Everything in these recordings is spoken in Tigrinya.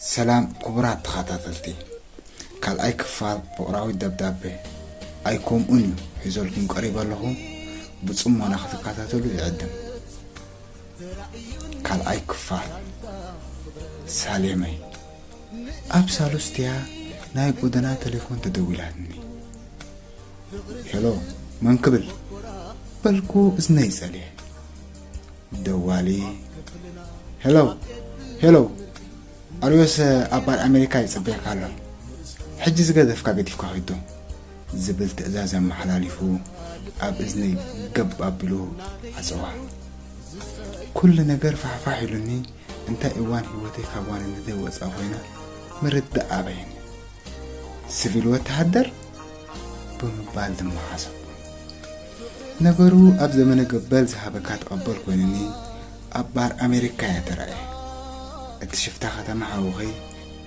ሰላም ክቡራት ተኸታተልቲ፣ ካልኣይ ክፋል ፍቕራዊ ደብዳቤ ኣይኮምኡን እዩ ሒዞልኩም ቀሪበ ኣለኹ። ብጽሞና ክትከታተሉ ይዕድም። ካልኣይ ክፋል። ሳሌመይ። ኣብ ሳሉስቲያ ናይ ጎደና ቴሌፎን ተደዊላትኒ። ሄሎ፣ መን ክብል በልኩ፣ እዝነይ ጸልየ። ደዋሊ፣ ሄሎ፣ ሄሎ፣ ኣርዮስ ኣብ ባር ኣሜሪካ ይጽበየካ ኣሎ። ሕጂ ዝገደፍካ ገዲፍካ ኺዶ ዝብል ትእዛዝ ኣመሓላሊፉ ኣብ እዝነይ ገብ ኣቢሉ ዓጸዋ። ኩሉ ነገር ፋሕፋሕ ኢሉኒ። እንታይ እዋን ህይወተይ ካብ ዋንነተይ ወጻ ኮይና ምርዳእ ኣበየኒ። ሲቪል ወተሃደር ብምባል ድማ ሓሰብኩ። ነገሩ ኣብ ዘመነ ገበል ዝሃበካ ትቐበል ኮይኑኒ ኣብ ባር ኣሜሪካ እየ ተራእየ። እቲ ሽፍታ ከተማ ሓውኸይ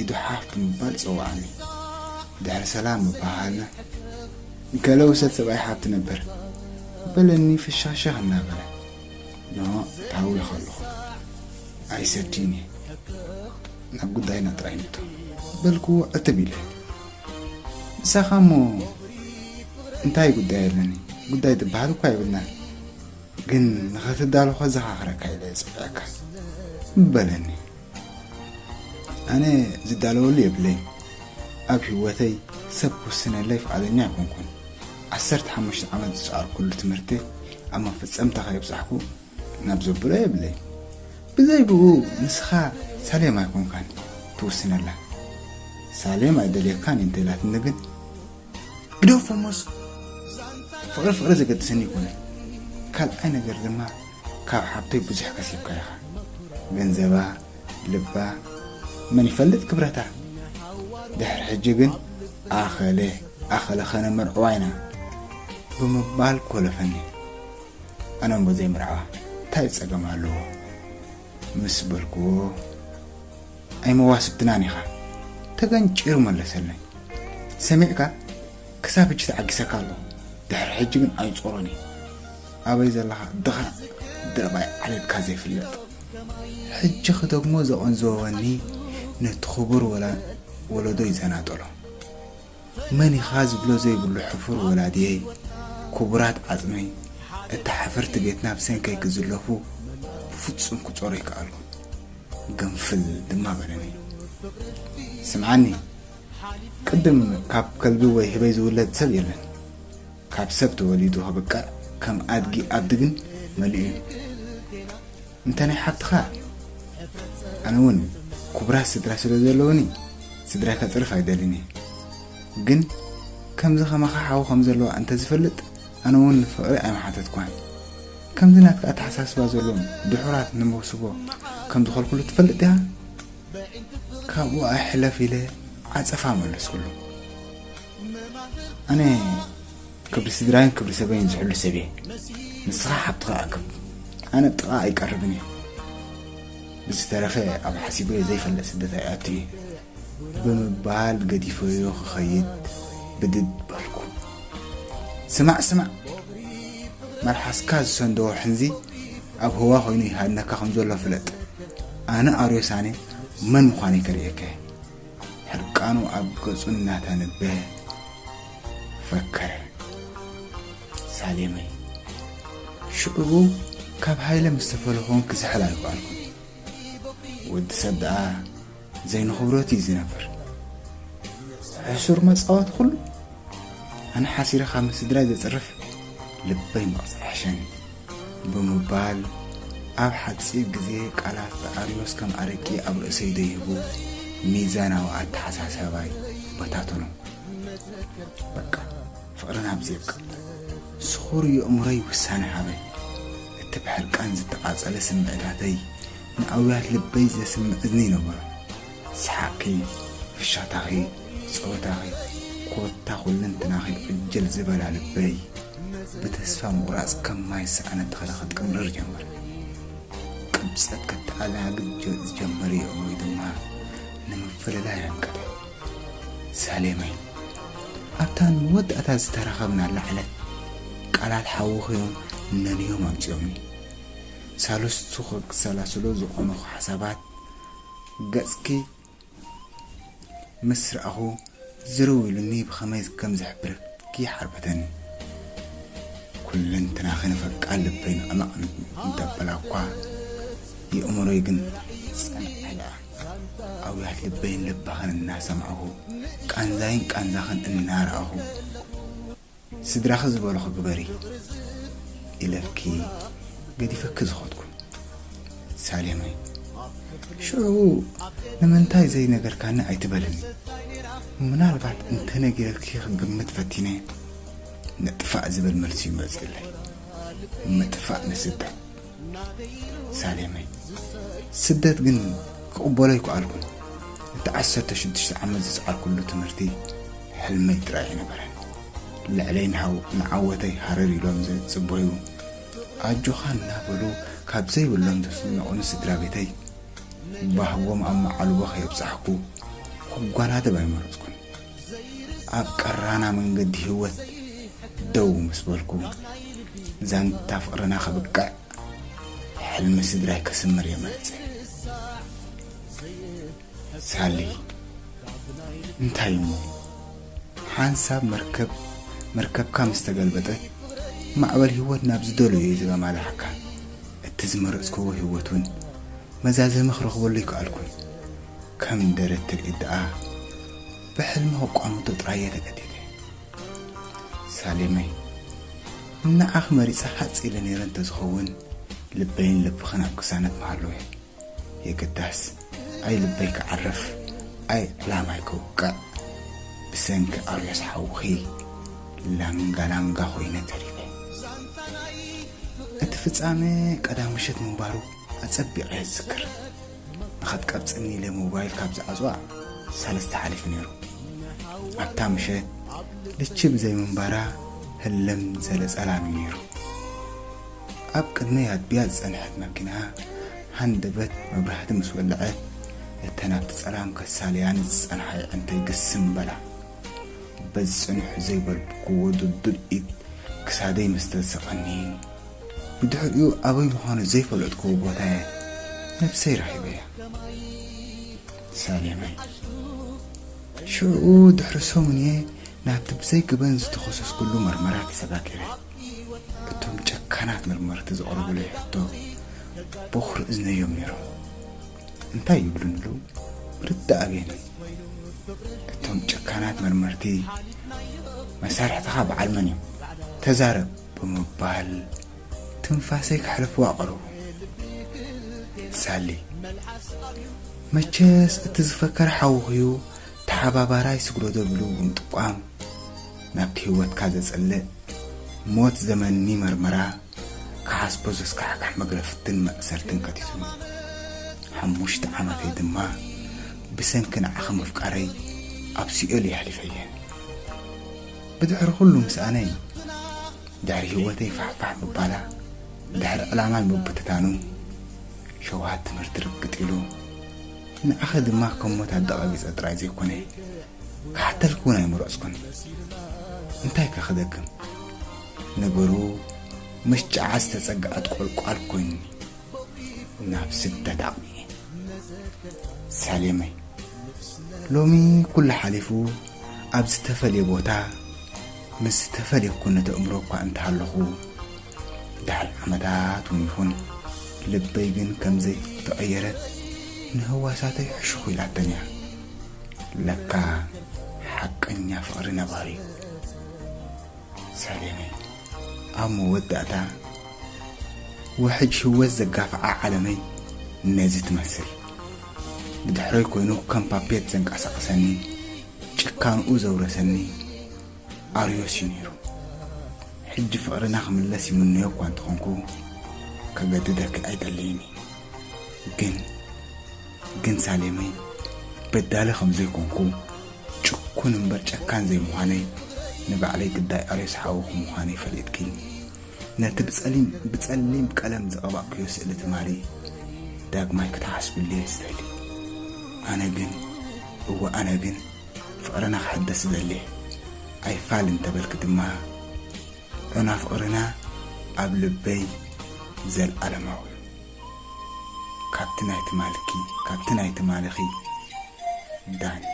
ኢዱ ሓፍ ብምባል ጸውዓኒ። ድሕሪ ሰላም ምበሃሃልና፣ "ገለ ውሰድ ሰብኣይ ሓብቲ ነበር" በለኒ ፍሻሸኽ እናበለ። ኖ፣ ታዊኸ ኣለኹ። ኣይሰድን እየ። ናብ ጉዳይና ጥራይ ንእቶ በልኩዎ ዕትብ ኢለ። "ምሳኻ እሞ እንታይ ጉዳይ ኣለኒ? ጉዳይ ዝበሃል እኳ የብልናን። ግን ንኸትዳሎ ከዘኻኽረካ ኢለ እየ ጽውዐካ" በለኒ። ኣነ ዝዳለወሉ የብለይ። ኣብ ህይወተይ ሰብ ክውስነለይ ፍቓደኛ ኣይኮንኩን። ዓሰርተ ሓሙሽተ ዓመት ዝጸዓርኩሉ ትምህርቲ ኣብ መፈጸምታ ከየብጻሕኩ ናብ ዘብሎ የብለይ። ብዘይ ብኡ ንስኻ ሳሌም ኣይኮንካን ትውስነላ። ሳሌም ኣይደልየካን እንተ ኢላትኒ ግን፣ "ግደፎ እሞስ፣ ፍቕሪ ፍቕሪ ዘገድሰኒ ኣይኮነን። ካልኣይ ነገር ድማ ካብ ሓብተይ ብዙሕ ከሲብካ ኢኻ። ገንዘባ፣ ልባ፣ መን ይፈልጥ ክብረታ። ድሕሪ ሕጂ ግን ኣኸለ፣ ኣኸለ ኸነ መርዕዋ ኢና" ብምባል ኮለፈኒ። ኣነ እሞ ዘይምርዓዋ እንታይ ጸገም ኣለዎ? ምስ በልክዎ፣ "ኣይመዋስብትናን ኢኻ" ተገንጪሩ መለሰለይ። "ሰሚዕካ ክሳብ ሕጂ ተዓጊሰካ ኣለኹ፣ ድሕሪ ሕጂ ግን ኣይጾሮን እየ። ኣበይ ዘለኻ ድኻ ድረባይ ዓሌትካ ዘይፍለጥ?" ሕጂ ክደግሞ ዘቐንዘወኒ ነቲ ክቡር ወላ-፣ ወለዶ ይዘናጠሎ። መን ኢኻ ዝብሎ ዘይብሉ ሕፉር ወላድየይ፣ ክቡራት ዓጽመይ፣ እታ ሕፍርቲ ቤትና ብሰንከይ ክዝለፉ ብፍጹም ክጾሮ ኣይከኣልኩን። ግንፍል ድማ በለኒ። "ስምዓኒ፣ ቅድም ካብ ከልቢ ወይ ህበይ ዝውለድ ሰብ የለን። ካብ ሰብ ተወሊዱ ክብቅዕ ከም ኣድጊ ኣብዲ ግን መሊኡ እዩ። እንተ ናይ ሓብትኻ፣ ኣነ እውን ክቡራት ስድራ ስለ ዘለውኒ ስድራይ ከጽርፍ ኣይደልን እየ። ግን ከምዚ ከማኻ ሓው ከም ዘለዋ እንተ ዝፈልጥ፣ ኣነ እውን ፍቕሪ ኣይምሓተትኳን። ከምዚ ናትካ ኣተሓሳስባ ዘሎም ድሑራት ንመውስቦ ከም ዝኾልኩሉ ትፈልጥ ዲኻ?" ካብኡ ኣይሕለፍ ኢለ ዓጸፋ መለስኩሉ። ኣነ ክብሪ ስድራይን ክብሪ ሰበይን ዝሕሉ ሰብ እየ። ንስኻ ሓብትኻ ኣክብ። ኣነ ጥቓ ኣይቀርብን እየ። ብዝተረፈ ኣብ ሓሲበዮ ዘይፈልጥ ስደት ኣይኣቱን እየ ብምባል ገዲፈዮ ክኸይድ ብድድ በልኩ። "ስማዕ፣ ስማዕ! መልሓስካ ዝሰንደዎ ሕንዚ ኣብ ህዋ ኮይኑ ይሃድነካ ከም ዘሎ ፍለጥ። ኣነ ኣርዮሳኔ መን ምዃነይ ከርእየካ እየ።" ሕርቃኑ ኣብ ገጹ እናተንበ ፈከረ። ሳሌመይ፣ ሽዑ ካብ ሃይለ ምስ ተፈለኹን ክዝሕል ኣይከኣልኩን። ወዲ ሰብ ደኣ ዘይንኽብረቱ እዩ ዝነብር። ሕሱር መጻወቲ ኩሉ። ኣነ ሓሲረ ካብ ስድራይ ዘጽርፍ ልበይ ምቕጻዕ ሕሸኒ ብምባል ኣብ ሓጺር ግዜ ቃላት ኣርዮስ ከም ኣረቂ ኣብ ርእሰይ ደይቡ ሚዛናዊ ኣተሓሳሰባይ በታተኖ። በቃ ፍቕርና ኣብዚ የብቅዕ። ስኹር የእምሮይ ውሳነ ሃበ። እቲ ብሕርቃን ዝተቓጸለ ስምዒታተይ ንኣውያት ልበይ ዘስምዕ እዝኒ ነበሮ። ሰሓቕኪ፣ ፍሻታኺ፣ ጸወታኺ፣ ኮታ ኩልንትናኺ ዕጅል ዝበላ ልበይ ብተስፋ ምቑራጽ ከም ማይ ዝሰኣነ ተኽሊ ክትቅምርር ጀመረ። ቅብጸት ከተኣናግድ ጀ-፣ ዝጀመረ የእምሮይ ድማ ንምፍልላይ ኣንቀደ። ሳሌመይ፣ ኣብታ ንመወዳእታ ዝተራኸብናላ ዕለት ቃላት ሓውኺ እዮም ነንዮም ኣምጺኦምኒ። ሳልስቱ ከሰላስሎ ዝቐነኹ ሓሳባት ገጽኪ ምስ ረኣኹ ዝርው ኢሉኒ ብኸመይ ከም ዝሕብረኪ ሓርበተኒ። ኩለንትናኺ ንፈቃር ልበይ ንቕንቕ እንተበላ እኳ የእምሮይ ግን ጸንዐ ደኣ። ኣውያት ልበይን ልባኽን እናሰማዕኹ፣ ቃንዛይን ቃንዛኽን እናረኣኹ፣ ስድራኺ ዝበልኹ ግበሪ ኢለኪ ገዲፈኪ ዝኸድኩ። ሳሌመይ፣ ሽዑ ንምንታይ ዘይነገርካኒ ኣይትበልኒ። ምናልባት እንተነጊረኪ ክግምት ፈቲነ፣ ምጥፋእ ዝብል መልሲ ይመጽእለይ። ምጥፋእ ንስደት። ሳሌመይ፣ ስደት ግን ክቕበሎ ኣይከኣልኩን። እቲ ዓሰርተ ሽዱሽተ ዓመት ዝጸዓርኩሉ ትምህርቲ ሕልመይ ጥራይ ኣይነበረን። ልዕለይ ንሃው-፣ ንዓወተይ ሃረር ኢሎም ዝጽበዩ፣ ኣጆኻ እናበሉ ካብ ዘይብሎም ዘስንቑኒ ስድራ ቤተይ፣ ባህጎም ኣብ መዓልቦ ከየብጻሕኩ ክጓናደብ ኣይመረጽኩን። ኣብ ቀራና መንገዲ ህይወት ደው ምስ በልኩ፣ ዛንታ ፍቕርና ከብቅዕ፣ ሕልሚ ስድራይ ከስምር እየ መሪጸ። ሳሊ፣ እንታይ እሞ፣ ሓንሳብ መርከብ፣ መርከብካ ምስ ተገልበጠት፣ ማዕበል ህይወት ናብ ዝደለዮ እዩ ዘመላልሓካ። እቲ ዝመረጽክዎ ህይወት እውን መዛዘሚ ክረኽበሉ ኣይከኣልኩን። ከም ደረት ትርኢት ደኣ፣ ብሕልሚ ከቋምቶ ጥራይ እየ ተገዲደ። ሳሌመይ፣ ንዓኺ መሪጸ ሃጽ ኢለ ነይረ እንተዝኸውን፣ ልበይን ልብኽን ኣብ ቅሳነት ምሃለወ። የግዳስ፣ ኣይ ልበይ ክዓርፍ፣ ኣይ ዕላማይ ክውቅዕ፣ ብሰንኪ ኣርዮስ ሓውኺ ላንጋ ላንጋ ኮይነ ተሪፈ። እቲ ፍጻመ ቀዳም ምሸት ምንባሩ ኣጸቢቐ እየ ዝዝክር። ንኸትቀብጽኒ ኢለ ሞባይል ካብ ዝዓጽዋ ሰለስተ ሓሊፉ ነይሩ። ኣብታ ምሸት ልቺ ብዘይ ምንባራ ህልም ዘለ ጸላም እዩ ነይሩ። ኣብ ቅድመይ ኣድብያ ዝጸንሐት መኪና ሃንደበት መብራህቲ ምስ ወለዐት፣ እተን ኣብቲ ጸላም ከሳልያኒ ዝጸንሓ የዕንተይ ግስም በላ። በዚ ጽኑሕ ዘይበልኩዎ ድልዱል ኢድ ክሳደይ ምስ ተሰቐኒ፣ ብድሕሪኡ ኣበይ ምዃኑ ዘይፈለጥክዎ ቦታ እየ ነብሰይ ረኺበያ። ሳሌመይ፣ ሽዑ ድሕሪ ሰሙን እየ ናብቲ ብዘይ ገበን ዝተኸሰስኩሉ መርመራ ተሰጋጊረ። እቶም ጨካናት መርመርቲ ዘቕረቡለይ ሕቶ ብኹር እዝነዮም ነይሮም። እንታይ ይብሉኒ ኣለዉ? ርዳእ ኣብየኒ። እቶም ጨካናት መርመርቲ፣ "መሳርሕትኻ በዓል መን እዮም? ተዛረብ!" ብምባል ትንፋሰይ ከሕልፍዋ ቀረቡ። ሳሊ፣ መቸስ እቲ ዝፈከረ ሓውኽዩ ተሓባባራይ ስግረዶ ብልውን ጥቋም ናብቲ ህይወትካ ዘጸልእ ሞት ዘመኒ መርመራ ክሓስቦ ዘስካሕካሕ መግረፍትን መእሰርትን ከቲቱኒ። ሓሙሽተ ዓመተይ ድማ ብሰንኪ ንዓኺ ምፍቃረይ ኣብ ሲኦል የሕሊፈየን። ብድሕሪ ኩሉ ምስኣነይ፣ ድሕሪ ህይወተይ ፋሕፋሕ ምባላ፣ ድሕሪ ዕላማይ ምብትታኑ፣ ሸውሃት ትምህርቲ ርግጥ ኢሉ፣ ንዓኺ ድማ ከም ሞት ኣደቓጊጸ ጥራይ ዘይኮነ፣ ክሓተልኪ እውን ኣይመረጽኩን። እንታይ ከ ክደግም? ነገሩ ምስ ጨዓ ዝተጸግዐት ቆልቋል ኮይኑኒ ናብ ስደት ኣቕኒኤ። ሳሌመይ፣ ሎሚ ኩሉ ሓሊፉ ኣብ ዝተፈልየ ቦታ ምስ ዝተፈልየ ኩነተ እምሮ እኳ እንተሃለኹ፣ ድሕሪ ዓመታት እውን ይኹን ልበይ ግን ከም ዘይተቐየረት ንህዋሳተይ ሕሹኽ ኢላተን እያ። ለካ ሓቀኛ ፍቕሪ ነባሪ እዩ። ሳሌመይ፣ ኣብ መወዳእታ ውሕጅ ህይወት ዘጋፍዓ ዓለመይ ነዚ ትመስል። ብድሕረይ ኮይኑ ከም ፓፔት ዘንቀሳቐሰኒ፣ ጭካንኡ ዘውረሰኒ ኣርዮስ እዩ ነይሩ። ሕጂ ፍቕርና ክምለስ ይምነዮ እኳ እንተኾንኩ፣ ከገድደኪ ኣይደልይን እየ። ግን፣ ግን ሳሌመይ፣ በዳሊ ከም ዘይኮንኩ፣ ጭኩን እምበር ጨካን ዘይምዃነይ፣ ንባዕለይ ግዳይ ኣርዮስ ሓውኺ ምዃነይ ፈሊጥኪ፣ ነቲ ብጸሊም፣ ብጸሊም ቀለም ዝቐባእክዮ ስእሊ ትማሊ ዳግማይ ክትሓስብሉ እየ ዝደሊ። ኣነ ግን፣ እወ ኣነ ግን፣ ፍቕርና ክሕደስ እደሊ። ኣይፋል እንተበልኪ ድማ፣ ዑና ፍቕርና ኣብ ልበይ ዘልኣለማዊ እዩ። ካብቲ ናይ ትማልኪ፣ ካብቲ ናይ ትማልኺ፣ ዳኒ።